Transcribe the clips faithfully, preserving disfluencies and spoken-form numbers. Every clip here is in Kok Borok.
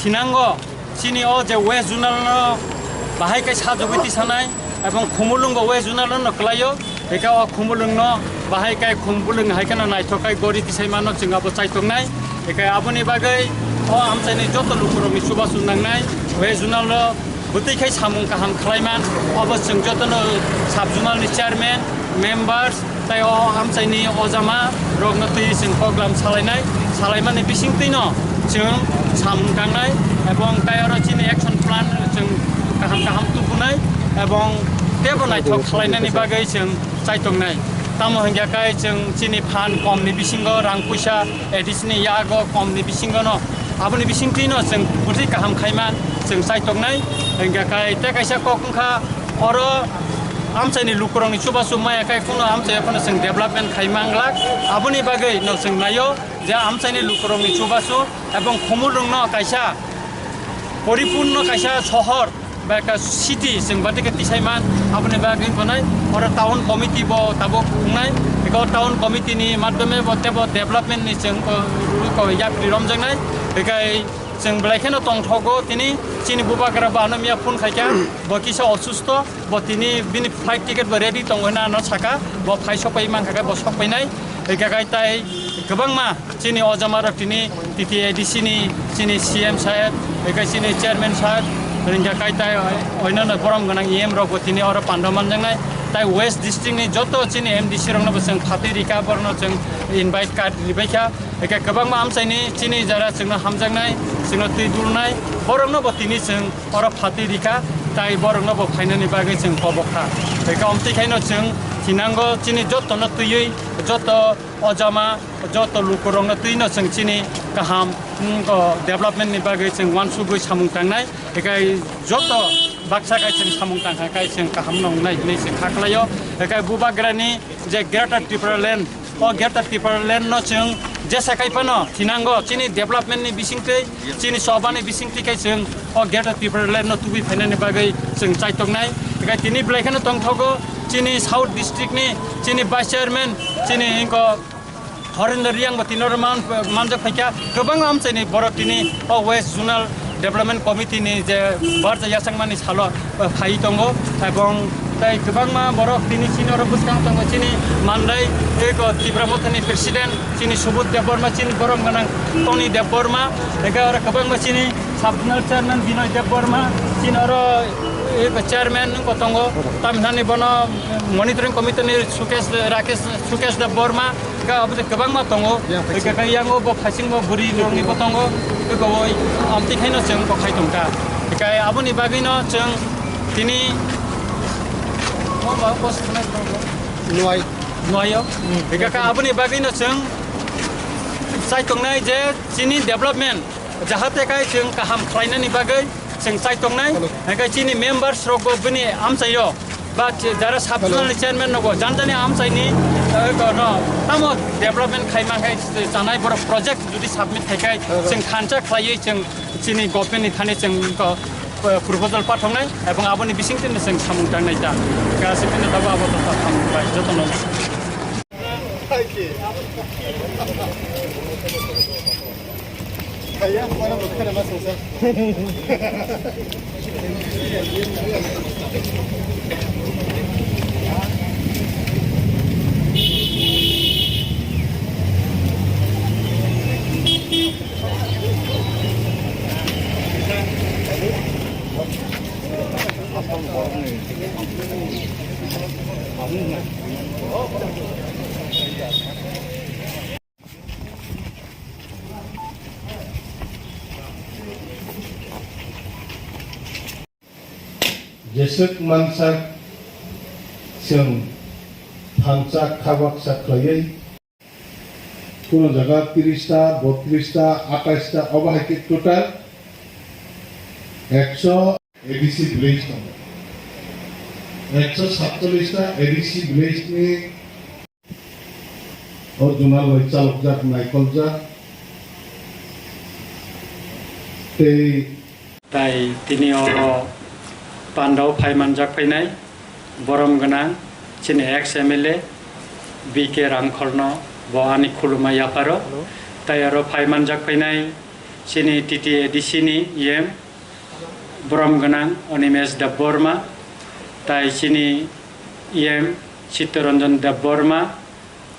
Thinango chini o je West Zonal no bahai khe sajagwi tisanai ebong Khumulwng bo West Zonal no kwlaio, eka o Khumulwng no bahai khe Khumulwng hai kheno naithok khai gori tisai mano chwng abo chaitok nai, eka aboni bagwi o amchaini joto lukurokni chubachu nangnai West Zonal no bwtwi khai samung kaham khlaiman, obo chwng jotono sub zonal ni chairman, members, tei o amchaini ojama rokno twi chwng program salainai, salaimani bisingtwino chwng samung tangnai, ebong tei oro chini action plan chwng kaham kaham tubunai, ebong teibo naithok khlainani bagwi chwng chaitongnai. Tamo hingya khe chwng chini phan komni bisingo rang puisa A D C ni yago komni bisingono aboni bisingtwino chwng bwtwi kaham khaiman chwng chaitongnai. Hingya khe tei kaisa kok wngkha oro amchaini lukurokni chubachu maya khe kuno amchaio phano chwng development khai manglak. Aboni bagwi no chwng naio je amchaini lukurokni chubachu ebong Khumulwngno kaisa poripurno kaisa sohor ba ekta city chwng bati khe tisai man, aboni bagwi tongnai. Oro town committee bo tabuk wngnai, eko town committee ni madhyome bo tebo development ni chwng ko, ko yapri romjaknai. Bekai chwng belai kheno tongthogo tini chini bubagra bo ano miya phone khaikha, bo kisa osusto, bo tini bini flight ticket bo ready tongo hwnwi ano saka, bo phai sokpai mankha khe bo sokpainai. Eka kai tai kwbangma chini ojama rok tini T T A D C ni chini C M saheb, eka chini chairman saheb, ringka kai tai oinano borom gwnang E M rok bo tini oro pando manjaknai. Tai West district ni joto chini M D C rok no bo chwng phatwi rika, borok no chwng invite card ribaikha. Eka kwbangma amchaini chini jara chwngno hamjaknai, chwngno twi dulnai, borok no bo tini chwng oro phatwi rikha, tai borokno bo phainani bagwi chwng kobok kha. Eka omtwi khaino chwng thinango chini jotono twiwi joto ojama, joto lukurokno twino chwng chini kaham, mm, ko development ni bagwi chwng uansugwi samung tangnai. Ekai joto baksa kai chwng samung tangkha kai chwng kaham no wngnai hinwi chwng kha khlaio. Ekai bubagrani je Greater Tipraland, o Greater Tipraland no chwng jesa kai phano thinango chini development ni bisingtwi, chini chobani bisingtwi kai chwng o Greater Tipraland no tubui phainani bagwi chwng chaitoknai. Ekai tini belai kheno tongthogo chini South District ni chini Vice Chairman, chini inko Horendra Reang bo tini oro man-, manjak phaikha. Kwbang amchaini borok tini o West Zonal Development Committee ni je barja yachakmani salo, eh, phai tongo, ebong tei kwbangma borok tini chini oro bwskang tongo, chini Mandai eko Tipra Mothani President, chini Subodh Debbarma, chini borom gwnang Tony Debbarma, eke oro kwbangma chini Sub Zonal Chairman Binoy Debbarma, chini oro eko Chairman wngkha tongo, tamhinani bono Monitoring Committee ni Sukesh, Rakesh, Sukesh Debbarma, Ga obo de kwbangma tongo. Yang phaising. Eke khe yang o bo phaising bo bwrwi rokni bo tongo. Eko oi amtwi khaino chwng bo khai tongkha. Eke aboni bagwino chwng tini Nuai. Nuaio. Hmm. Eke khe aboni bagwino chwng chai tongnai je chini development jahate kai chwng kaham khlainani bagwi chwng chai tongnai. Hello. Hingke chini members rok bo bini amchaio ba chi-, jara sub zonal ni chairman nogo janjani amchaini, eh, ko no tamo development khaima khe chanai borok project jodi submit khai khai Hello. Chwng thansa khlaiwi chwng chini government ni thani chwng ko, eh, proposal pathoknai ebong aboni bisingtwi chwng samung tangnai ta. Hingke aswk phano tabuk abo to samung bai joto no. Jeswk mansak chwng thansa khabaksa khlaiwi, kuno jaga tris ta, botris ta, atais ta, obo hai khe total ekso A D C village tongo. Ekso satchollis ta A D C village ni O Jumal bai chalokjak, naikoljak tei. Tai tini oro pandao phai manjak phainai borom gwnang chini ex M L A B K Rangkholno bo ani khuluma yapharo. Hello. Tai oro phai manjak phainai chini T T A D C ni E M borom gwnang Animesh Debbarma, tai chini E M Chittaranjan Debbarma,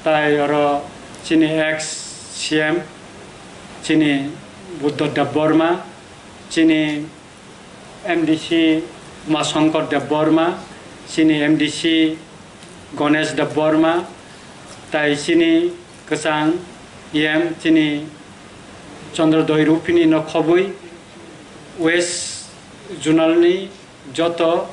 tai oro chini ex C M chini Buddha Debbarma, chini M D C Umashankar Debbarma, chini M D C Ganesh Debbarma, tai chini kwchang E M chini Chandrodoi Rupini no khobwi West Zonal ni joto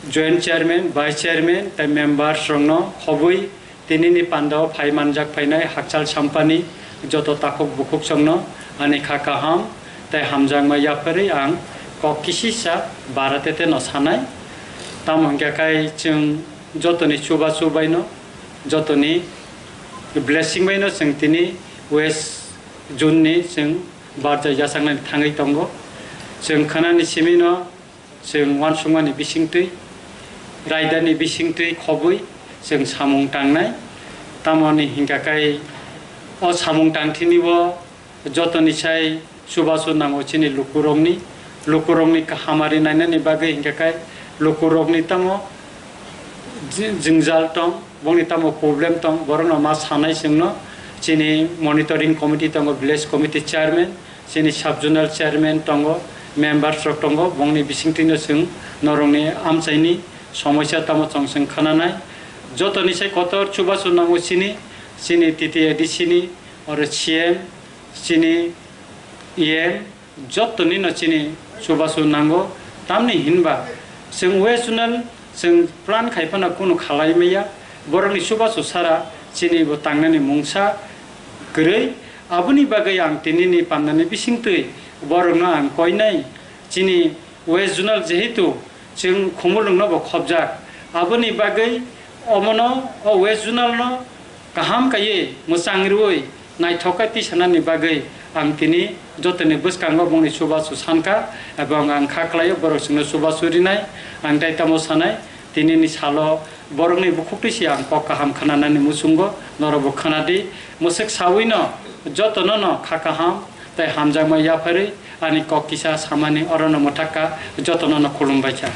Joint Chairman, Vice Chairman tai members rokno khobwi tinini pandao phai manjak phainai Hakchal Sampani joto takhuk bukhuk songno ani kha kaham tai hamjakma yapharwi ang kok kisisa baratete no sanai. Tamo hwnkhe kai chwng jotoni chubachu baino, jotoni blessing baino chwng tini West Zone ni chwng barja yachaknani thangwi tongo. Chwng khanani simino chwng uansukmani bisingtwi, raidani bisingtwi khobwi chwng samung tangnai. Tamoni hingka kai o samung tangthini o jotoni sai chubachu nango chini lukurokni, lukurokni kahamari nainani bagwi hingka kai lukurokni tamo ji-, jwngjal tong, bongni tamo problem tong, borokno ma sanai chwngno. Chini monitoring committee tongo, village committee chairman, chini sub zonal chairman tongo, members rok tongo, bongni bisingtwino chwng norokni amchaini somosa tamo chong chwng khananai. Jotoni sai kotor chubachu nango chini, chini T T A D C ni, oro C M, chini E M, jotoni no chini chubachu nango, tamni hinba chwng West Zonal chwng plan khai phano kunu khalai maya, borokni chubachu sara chini bo tangnani mungsa kwrwi. Aboni bagwi ang tinini pandani bisingtwi borokno ang koinai, chini West Zonal jehetu chwng Khumulwngno bo khobjak, aboni bagwi omono o West Zonal no kaham kaiwi mwchang rwui naithok khe tisanani bagwi ang tini jotoni bwskango bongni chubachu sankha, ebong ang kha khlaio borok chwngno chubachu rinai. Ang tai tamo sanai, tinini salo borokni bukhuktwi se ang kok kaham khnanani muchungo, norokbo khnadi. Mwswk sawino jotono no kha kaham tai hamjakma yapharwi ani kok kisa samani orono mwthakha, jotono no khulumbaikha.